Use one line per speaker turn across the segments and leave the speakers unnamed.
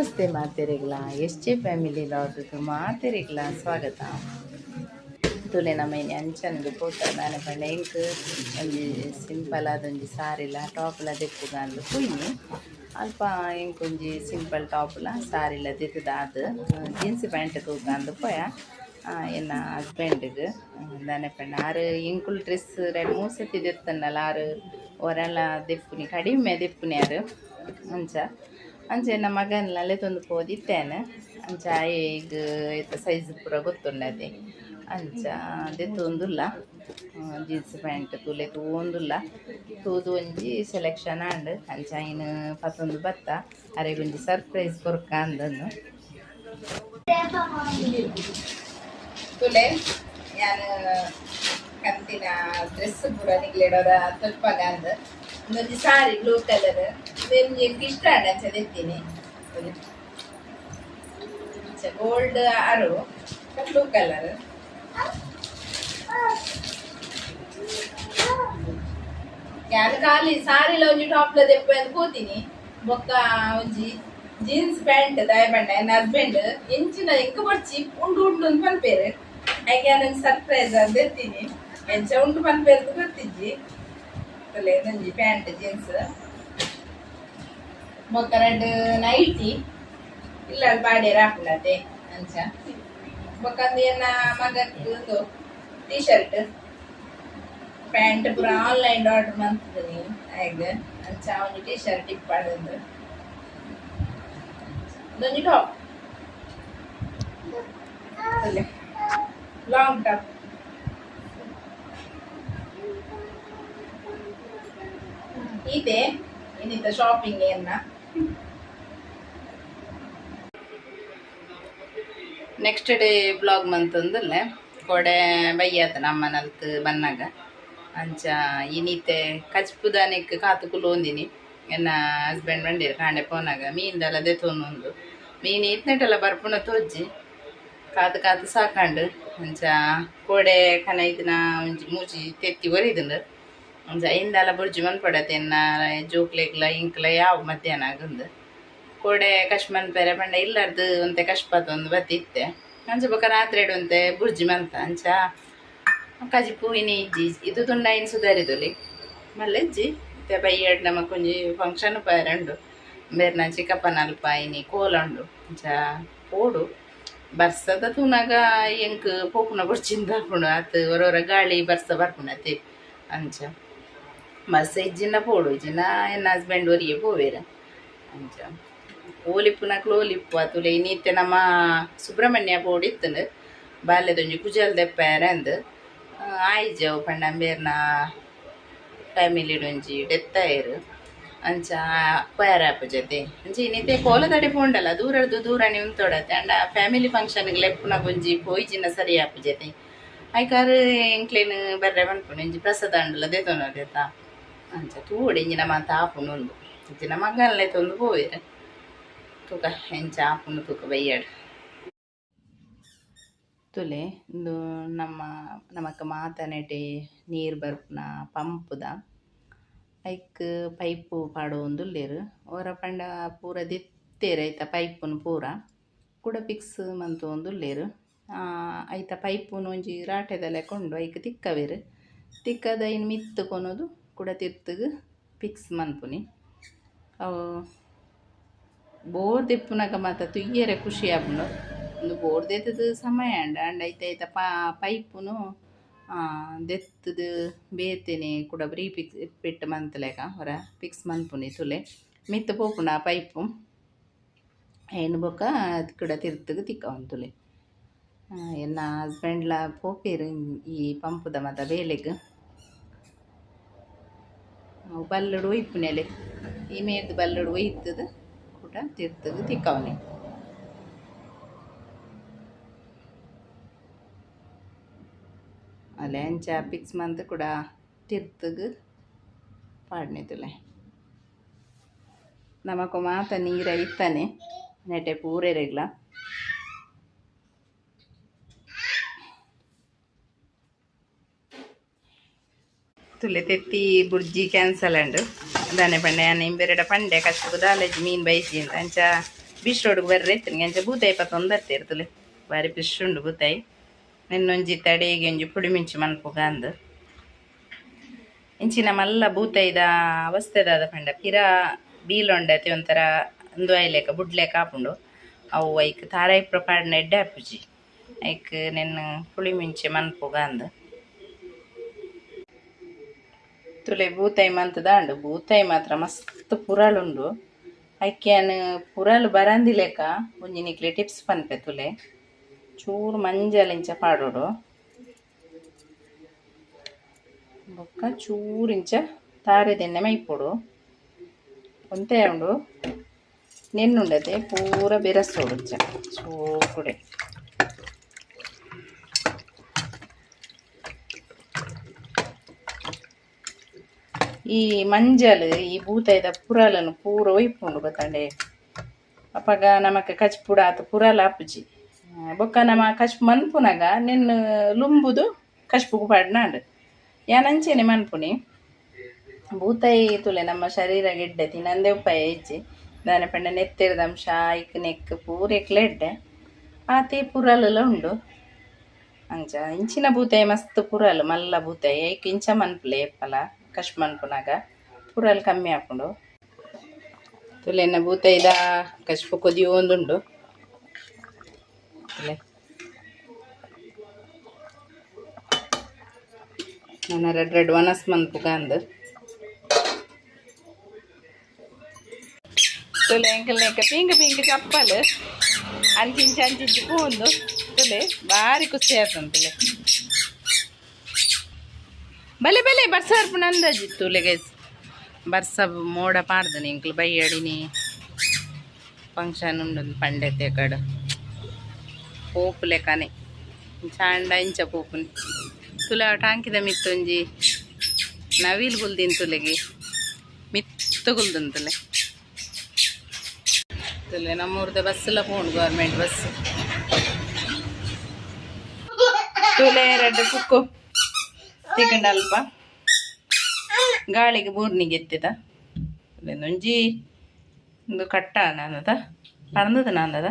ನಮಸ್ತೆ ಮಾತೆರೆಗ್ಲ, S J family vlog ಮಾತೆರೆಗ್ಲ ಸ್ವಾಗತ. ತುಲೆ ನಮ್ಮ ಇನಿ ಅಂಚನ್ಗ್ ಪೋತ. ದಾನೆ ಪಂಡ ಎಂಕ್ ಒಂಜಿ ಸಿಂಪಲ್ ಆದ್ ಒಂಜಿ ಸಾರಿಲ ಟಾಪ್ಲ ದೆಪ್ಪುಗ ಅಂದ್ ಪೋಯಿನಿ. ಅಲ್ಪ ಎಂಕ್ ಒಂಜಿ ಸಿಂಪಲ್ ಟಾಪ್ಲ ಸಾರಿಲ ದೆತ್ತುದಾದ್ ಜೀನ್ಸ್ ಪ್ಯಾಂಟ್ ತೂಕ ಅಂದ್ ಪೋಯ ಎನ್ನ ಹಸ್ಬೆಂಡ್ಗ್. ದಾನೆ ಪಂಡ ಆರ್ ಎಂಕುಲು ಡ್ರೆಸ್ ರಡ್ಡ್ ಮೂಜಿ ಸರ್ತಿ ದೆತ್ತಂಡಲ ಆರ್ ಒರಲ ದೆಪ್ಪುನಿ, ಕಡಿಮೆ ದೆಪ್ಪುನಿ ಆರ್. ಅಂಚ ಅಂಚ ಎನ್ನ ಮಗನ್ಲ ಲೆತೊಂದು ಪೋದಿತ್ತೇನೆ. ಅಂಚ ಆಯೆಗ್ ಐತ ಸೈಜ್ ಪೂರ ಗೊತ್ತುಂಡತೆ. ಅಂಚ ದೆತ್ತೊಂದುಲ್ಲ ಜೀನ್ಸ್ ಪ್ಯಾಂಟ್. ತೂಲೆ, ತೂವೊಂದುಲ್ಲ. ತೂದು ಒಂಜಿ ಸೆಲೆಕ್ಷನ್ ಆಂಡ್. ಅಂಚ ಐನ್ ಪತ್ತೊಂದು ಬತ್ತ, ಅರೆಗೊಂಜಿ ಸರ್ಪ್ರೈಸ್ ಕೊರ್ಕ ಅಂದನ್ನು. ತುಲೆ, ಯಾನ್ ಕಂತಿನ ಡ್ರೆಸ್ ಪೂರ ನಿಗ್ಲೆಡೊರ ತೋಜ್ಪಾಗ ಅಂದ್. ಒಂಜಿ ಸಾರಿ, ಬ್ಲೂ ಕಲರ್. ಒಂಜಿ ಎಂಕ್ ಇಷ್ಟ ಆಂಡ್, ಅಂಚ ದೆತ್ತೀನಿ. ಅಂಚ ಗೋಲ್ಡ್ ಅರು, ಬ್ಲೂ ಕಲರ್. ಯಾನ್ ಖಾಲಿ ಸಾರಿಲ ಒಂಜಿ ಟಾಪ್ಲ ದೆಪ್ಪಂದ್ ಪೋತೀನಿ. ಬೊಕ್ಕ ಒಂಜಿ ಜೀನ್ಸ್ ಪ್ಯಾಂಟ್. ದಾಯೆ ಪಂಡ ಎನ್ನ ಹಸ್ಬೆಂಡ್ ಎಂಚಿನ ಎಂಕ್ ಬೊರ್ಚಿ, ಉಂಡು ಉಂಡು ಅಂದ್ ಪನ್ಪೆರ್. ಐಕ್ ಯಾನ್ ಒಂಜಿ ಸರ್ಪ್ರೈಸ್ ಅಂದ್ ದೆತ್ತೀನಿ. ಎಂಚ ಉಂಡು ಪನ್ಪೆರ್ ಗೊತ್ತಿಜ್ಜಿ. ತೂಲೆ, ಒಂಜಿ ಪ್ಯಾಂಟ್ ಜೀನ್ಸ್. ಬೊಕ್ಕ ರಡ್ಡ್ ನೈಟಿ, ಇಲ್ಲಲ್ ಪಾಡ್ಯೆರೆ ಆಪುಂಡತೆ ಅಂಚ. ಬೊಕ್ಕ ಅಂದ್ ಎನ್ನ ಮಗಕ್ ಉಂದು ಟಿ ಶರ್ಟ್ ಪ್ಯಾಂಟ್ ಪೂರ ಆನ್ಲೈನ್ ಆರ್ಡರ್ ಮಂತುದಿನಿ ಆಯಗ್. ಅಂಚ ಒಂಜಿ ಟಿ ಶರ್ಟ್ ಇಪ್ಪಡ್ ಅಂದ್. ಉಂದೊಂಜಿ ಟಾಪ್, ತೂಲೆ, ಲಾಂಗ್ ಟಾಪ್. ಈತೆ ಇನ್ನಿತ ಶಾಪಿಂಗ್ ಎನ್ನ. ನೆಕ್ಸ್ಟ್ ಡೇ ಬ್ಲಾಗ್ ಮಂತೊಂದುಲ್ಲೆ. ಕೋಡೆ ಬಯ್ಯಾತ ನಮ್ಮನಲ್ತ್ ಬನ್ನಗ. ಅಂಚ ಇನಿತೆ ಕಜ್ಪುದಾನಿಕ್ ಕಾತು ಕುಲೋಂದಿನಿ. ಎನ್ನ ಹಸ್ಬೆಂಡ್ ಬಂಡೀರ್ ಕಾಂಡೆ ಪೋನಾಗ ಮೀನ್ದಲ ದೆತೊನುಂದು. ಮೀನ್ ಇತ್ನೆಟಲ ಬರ್ಪುನ ತೋಜಿ, ಕಾತು ಕಾತು ಸಾಕಂಡು. ಅಂಚ ಕೋಡೆ ಕನೈದಿನ ಒಂಜಿ ಮೂಜಿ ತೆತ್ತಿ ಒರಿದುಂಡು. ಅಂಚ ಐಂದಾಲ ಬೊರ್ಜಿ ಮನ್ಪೊಡತೆ, ಎನ್ನ ಜೋಕ್ಲೆಗ್ಲ ಇಂಕ್ಲ ಯಾವು ಮಧ್ಯಾಹ್ನ ಆಗುಂದು. ಕೋಡೆ ಕಶ್ ಮನ್ಪೆರೆ ಪಂಡ ಇಲ್ಲರ್ದು ಒಂತೆ ಕಶ್ಪತೊಂದು ಬತ್ತಿತ್ತೆ. ಅಂಚ ಬೊಕ ರಾತ್ರೆಡ್ ಒಂತೆ ಬುರ್ಜಿ ಮಂತ. ಅಂಚ ಕಜಿಪು ಇನಿ ಇಜ್ಜಿ. ಇದು ತುಂಡ ಐನ್ ಸುಧಾರಿದೊಲಿ ಮಲ್ಲೆಜ್ಜಿ. ಇತ್ತೆ ಬಯ್ಯಡ್ ನಮಕ್ ಒಂಜಿ ಫಂಕ್ಷನ್ ಪೋಯೆರೆ ಉಂಡು. ಬೇರ್ನ ಚಿಕ್ಕಪ್ಪನಲ್ಪ ಇನಿ ಕೋಲ ಉಂಡು. ಅಂಚ ಪೋಡು. ಬರ್ಸದ ತೂನಗ ಎಂಕ್ ಪೋಪುನ ಬೊರ್ಚಿಂದ ಆಪುಂಡು. ಆತ್ ಒರ ಒರ ಗಾಳಿ ಬರ್ಸ ಬರ್ಪುಂಡತೆ. ಅಂಚ ಬರ್ಸ ಇಜ್ಜಿಂಡ ಪೋಡು, ಇಜ್ಜಿಂಡ ಎನ್ನ ಹಸ್ಬೆಂಡ್ ಒರಿಯೆ ಪೋವೆರ್. ಅಂಚ ಓಲಿಪ್ಪುನಕ್ಲು ಓಲಿಪ್ಪು ಅತುಲೆ. ಇನಿ ಇತ್ತೆ ನಮ್ಮ ಸುಬ್ರಹ್ಮಣ್ಯ ಪೋಡಿತ್ತುಂಡು, ಬಾಲ್ಯದೊಂಜಿ ಕುಜಲ್ ದೆಪ್ಪಾಯೆರೆ ಅಂದ್. ಆಯಿಜಿ ಅವು. ಪಂಡ ಬೇರ್ನ ಫ್ಯಾಮಿಲಿಡ್ ಒಂಜಿ ಡೆತ್ ಆಯೆರ್. ಅಂಚ ಪೋಯೆರೆ ಆಪುಜತೆ. ಅಂಚ ಇನಿತೆ ಕೋಲದಡೆ ಪೋಂಡಲ ದೂರಡ್ದು ದೂರನೆ ಉಂತೊಡತೆ. ಅಂಡ ಫ್ಯಾಮಿಲಿ ಫಂಕ್ಷನ್ ಲೆಪ್ಪುನಗ ಒಂಜಿ ಪೋಯಿಜಿನ ಸರಿ ಆಪುಜತೆ. ಐಕಾರ್ ಎಂಕ್ಲೆನ್ ಬರ್ರೆ ಪನ್ಪುಂಡು. ಒಂಜಿ ಪ್ರಸಾದ ಆಂಡಲ ದೆತೊನೊಲಿತ. ಅಂಚ ತೂವೊಡು ಎಂಚಿನ ಮಾತ ಆಪುಂಡು ಉಂದು. ಇಜ್ಜಿಂಡ ಮಗನ್ ಲೆತೊಂದು ಪೋವೆರ್. ತೂಕ, ಎಂಚ ಆಪುಂಡು ತೂಕ ಬಯ್ಯಡ್. ತೂಲೆ, ಉಂದು ನಮ್ಮ ನಮಕ್ ಮಾತ ನೆಟೆ ನೀರ್ ಬರ್ಪುನ ಪಂಪುದ. ಐಕ್ ಪೈಪು ಪಾಡೊಂದುಲ್ಲೆರ್. ಒರ ಪಂಡ ಪೂರ ದೆತ್ತೆರ್ ಐತ ಪೈಪುನು ಪೂರ. ಕುಡ ಫಿಕ್ಸ್ ಮಂತೊಂದುಲ್ಲೆರ್. ಐತ ಪೈಪುನು ಒಂಜಿ ರಾಟೆದ ಲೆಕ ಉಂಡು, ಐಕ್ ತಿಕ್ಕವೆರ್. ತಿಕ್ಕದ್ ಐನ್ ಮಿತ್ತ್ ಕೊನೊದು ಕುಡ ತಿರ್ತುಗು ಫಿಕ್ಸ್ ಮನ್ಪುನಿ ಅವು. ಬೋರ್ ದೆಪ್ಪುನಗ ಮಾತ ತೂಯೆರೆ ಖುಷಿ ಆಪುಂಡು. ಉಂದು ಬೋರ್ ದೆತ್ತುದು ಸಮಯ ಆಂಡ್. ಆಂಡ ಐತ ಐತ ಪೈಪುನು ದೆತ್ತುದು ಬೇತೆನೆ ಕುಡ ರೀಫಿಕ್ಸ್ ಫಿಟ್ ಮಂತುಲೆಕ ಒರ ಫಿಕ್ಸ್ ಮನ್ಪುನಿ. ತೂಲೆ, ಮಿತ್ತ್ ಪೋಪುಂಡು ಆ ಪೈಪು. ಐನ್ ಬೊಕ ಕುಡ ತಿರ್ತುಗು ತಿಕ್ಕವುಂಡು. ತೂಲೆ, ಎನ್ನ ಹಸ್ಬೆಂಡ್ಲ ಪೋಪೆರ್ ಈ ಪಂಪುದ ಮಾತ ಬೇಲೆಗ್. ಅವು ಬಲ್ಲುಡು ಒಯ್ಪುನೆಲೆ, ಈ ಮೇರ್ದ್ ಬಲ್ಲುಡು ಒಯ್ತುದು ಕುಡ ತಿರ್ತುಗು ತಿಕ್ಕವುನಿ. ಅಲೆ, ಅಂಚ ಫಿಕ್ಸ್ ಮಂತ್ ಕುಡ ತಿರ್ತುಗು ಪಾಡ್ನೆ. ತೂಲೆ, ನಮಕ್ ಮಾತ ನೀರ ಇತ್ತನೆ ನೆಟೆ ಪೂರೆರೆಗ್ಲ. ತೂಲೆ, ತೆತ್ತಿ ಬುರ್ಜಿ ಕ್ಯಾನ್ಸಲ್ ಆಂಡ್. ದಾನೆ ಪಂಡೆ ಯಾನ್ ಇಂಬೆರೆಡ ಪಂಡೆ ಕಚ್ಪು ದಾಲಜಿ ಮೀನ್ ಬೈಜಿ ಅಂತ. ಅಂಚ Beach ರೋಡ್ಗೆ ಬರ್ರೆ ಇತ್ತು ಅಂಚ ಬೂತಾಯಿ ಪತ್ತೊಂದು ಬರ್ತಿರ್ತಲೆ ಬಾರಿ ಫಿಶ್ ಉಂಡು ಬೂತಾಯಿ. ನಿನ್ನೊಂಜಿ ತಡೆಗೆ ಒಂಜಿ ಪುಡಿ ಮಿಂಚು ಮನ್ಪುಗ ಅಂದು. ಇಂಚಿನ ಮಲ್ಲ ಬೂತಾಯಿದ ಅವಸ್ಥೆದಾದ ಪಂಡ ಪಿರ ಬೀಲೊಂಡತೆ ಒಂಥರ ಉಂದು ಆಯ್ಲೆಕ ಬುಡ್ಲೆಕ ಆಪುಂಡು. ಅವು ಐಕ್ ತಾರಾಯಿ ಪಾಡ್ನ ಎಡ್ಡೆ ಆಪುಜಿ. ಐಕ್ ನೆನ್ ಪುಳಿ ಮಿಂಚೆ ಮನ್ಪುಗ ಅಂದು. ತುಲೆ ಬೂತಾಯಿ ಮಂತದಾಂಡು. ಬೂತಾಯಿ ಮಾತ್ರ ಮಸ್ತ್ ಪುರಳುಂಡು. ಐಕ್ಯಾನ್ ಪುರಲು ಬರಂದಿಲೆಕ ಒಂಜಿ ನಿಕ್ಲೆ ಟಿಪ್ಸ್ ಪನ್ಪೆ ತುಲೆ. ಚೂರು ಮಂಜಲ್ ಇಂಚ ಪಾಡೋಡು ಬೊಕ್ಕ ಚೂರು ಇಂಚ ತಾರೆದೆಣ್ಣೆ ಮೈಪೊಡು. ಒಂತೆ ಉಂಡು ನೆನ್ನುಂಡತೆ ಪೂರ ಬೆರಸೋಡು ಇಂಚ ಚೂರುಡೆ. ಈ ಮಂಜಲ್ ಈ ಬೂತಾಯಿದ ಪುರಲನು ಪೂರ ಒಯ್ಪುಂಡು ಗೊತ್ತಂಡೆ. ಅಪಗ ನಮಕ್ ಕಚ್ಪುಡ ಆತು ಪುರಲ ಆಪುಜಿ. ಬೊಕ್ಕ ನಮ ಕಚ್ಪು ಮನ್ಪುನಗ ನೆನ್ ಲುಂಬುದು ಕಚ್ಪುಗು ಪಾಡ್ನಾಂಡ್. ಯಾನ್ ಅಂಚೆನೆ ಮನ್ಪುನಿ. ಬೂತಾಯಿ ತುಲೆ ನಮ್ಮ ಶರೀರ ಗೆಡ್ಡೆ ತಿನಂದೆ ಉಪಾಯ ಇಜ್ಜಿ. ದಾನೆ ಪಂಡ ನೆತ್ತೆರ್ದ ಅಂಶ ಐಕ್ ನೆಕ್ ಪೂರ ಎಕ್ಲೆ ಎಡ್ಡೆ ಆತೆ ಪುರಲುಲ ಉಂಡು. ಅಂಚ ಇಂಚಿನ ಬೂತಾಯಿ ಮಸ್ತ್ ಪುರಲು ಮಲ್ಲ ಬೂತಾಯಿ ಐಕ್ ಇಂಚ ಮನ್ಪುಲೆ ಏಪಲ ಕಶ್ ಮನ್ಪುನಗ ಪುರಲು ಕಮ್ಮಿ ಆಪುಂಡು. ತುಲೆನ ಬೂತಾಯಿದ ಕಚ್ಪು ಕೊದಿಯೊಂದುಂಡು. ತುಲೆ ನಾನು ರೆಡ್ ರೆಡ್ ವನಸ್ ಮನ್ಪುಗ ಅಂದು. ತುಲೆ ಎಂಕಲ್ ನೆಕ್ಕ ಪಿಂಕ್ ಪಿಂಕ್ ಚಪ್ಪಲ್ ಅಂಚಿಂಚ ಅಂಚಿಂಚಿ ಪೋಂದು. ತುಲೆ ಬಾರಿ ಖುಷಿ ಆತಂದು ತುಲೆ. ಬಲೆ ಬಲೆ ಬರ್ಸ ಬರ್ಪುನ ಅಂದಾಜಿ ತುಲೆ ಗೈಸ್. ಬರ್ಸ ಮೋಡ ಪಾಡ್ದನಿ ಎಂಕಲ್ ಬೈಯಡಿನಿ ಫಂಕ್ಷನ್ ಉಂಡು ಪಂಡೆತೆ ಕಡೆ ಪೋಪು ಲೆಕ್ಕನೆ ಚಾಂಡ ಇಂಚ ಪೋಪುನಿ. ತುಲೆ ಟಾಂಕಿದ ಮಿತ್ತೊಂಜಿ ನವಿಲ್ ಗುಲ್ದಿನ್ ತುಲೆಗೆ ಮಿತ್ತು ಗುಲ್ದನ್ ತುಲೆ. ತುಲೆ ನಮ್ಮೂರ್ದ ಬಸ್ ಎಲ್ಲ ಪೋಂಡು ಗೌರ್ಮೆಂಟ್ ಬಸ್. ತುಲೆ ರೆಡ್ ಕುಕ್ಕು ತಿಕ್ಕಂಡ ಅಲ್ಪ ಗಾಳಿಗೆ ಬೂರ್ನಿಗೆ ಎತ್ತಿದ ಒಂಜಿ ಒಂದು ಕಟ್ಟ ನಾನದ ಪರಂದದ ನಾಂದದ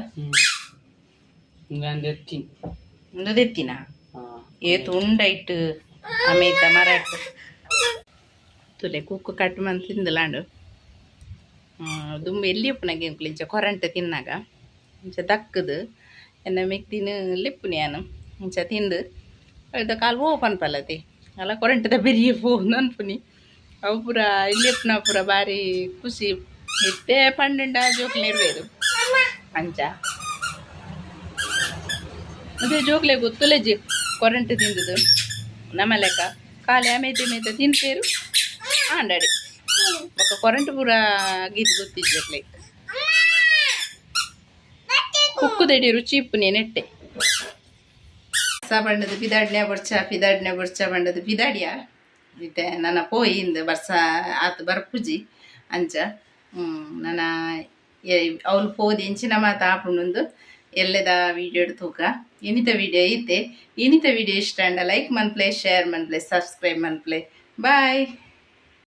ಒಂದು ದೆತ್ತಿನ ಏತು ಉಂಡೈಟ್ ಅಮೇತ ಮರಟ್. ತುಲೆ ಕುಕ್ಕು ಕಟ್ ಮಂತ್ ತಿಂದಲಾಂಡು. ದುಂಬು ಎಲ್ಲಿ ಉಪ್ಪುನಗ ಎಂಕುಲು ಇಂಚ ಕೊರಂಟೆ ತಿನ್ನಾಗ ಇಂಚ ದಕ್ಕದು ಎನ್ನ ಮೆಗ್ದಿನ ಲೆಪ್ಪುನಿ ಯಾನು ಇಂಚ ತಿಂದು ಅಳ್ದ ಕಾಲು ಓ ಪನ್ಪಲ್ಲತಿ ಅಲ್ಲ ಕೊರಂಟದ ಬೆರಿಯ ಪೋಂದು ಅನ್ಪುನಿ. ಅವು ಪೂರ ಇಲ್ಲಿ ಪೂರ ಬಾರಿ ಖುಷಿ ಇತ್ತೆ ಪಂಡುಂಡ ಜೋಕ್ಲೆ ಇರ್ವೇರು ಅಂಚ. ಮತ್ತೆ ಜೋಕ್ಲೆ ಗೊತ್ತುಲೆಜಿ ಕೊರಂಟೆ ತಿಂದದು ನಮ್ಮ ಲೆಕ್ಕ ಖಾಲಿ ಅಮೇತೆ ಮೇತೆ ತಿನ್ಪೇರು ಆಂಡಾಡಿ ఒక ಕೊರಂಟು ಪೂರ ಗೀತು ಗೊತ್ತಿಜ್ಜಕ್ಲೆ. ಕುಕ್ಕುದಡಿ ರುಚಿ ಇಪ್ಪು ನೆಟ್ಟೆ ಬರ್ಸ ಬಂಡದು ಪಿದಾಡ್ನೆ ಬರ್ಚ ಪಿದಾಡ್ನೆ ಬರ್ಚ ಬಂಡದು ಪಿದಾಡಿಯ ಇತ್ತೆ ನನ್ನ ಪೋಯಿ ಇಂದ ಬರ್ಸ ಆತು ಬರ್ಪುಜಿ ಅಂಚ. ನನ ಅವ್ಲು ಪೋದು ಇಂಚಿನ ಮಾತ ಆಪುಂಡು ಎಲ್ಲೆದ ವೀಡಿಯೋ ತೂಕ. ಇನಿತ ವಿಡಿಯೋ ಇತ್ತೆ. ಇನಿತ ವಿಡಿಯೋ ಇಷ್ಟ ಅಂಡ ಲೈಕ್ ಮನ್ಪ್ಲೆ, ಶೇರ್ ಮನ್ಪ್ಲೆ, ಸಬ್ಸ್ಕ್ರೈಬ್ ಮನ್ಪ್ಲೆ. ಬಾಯ್.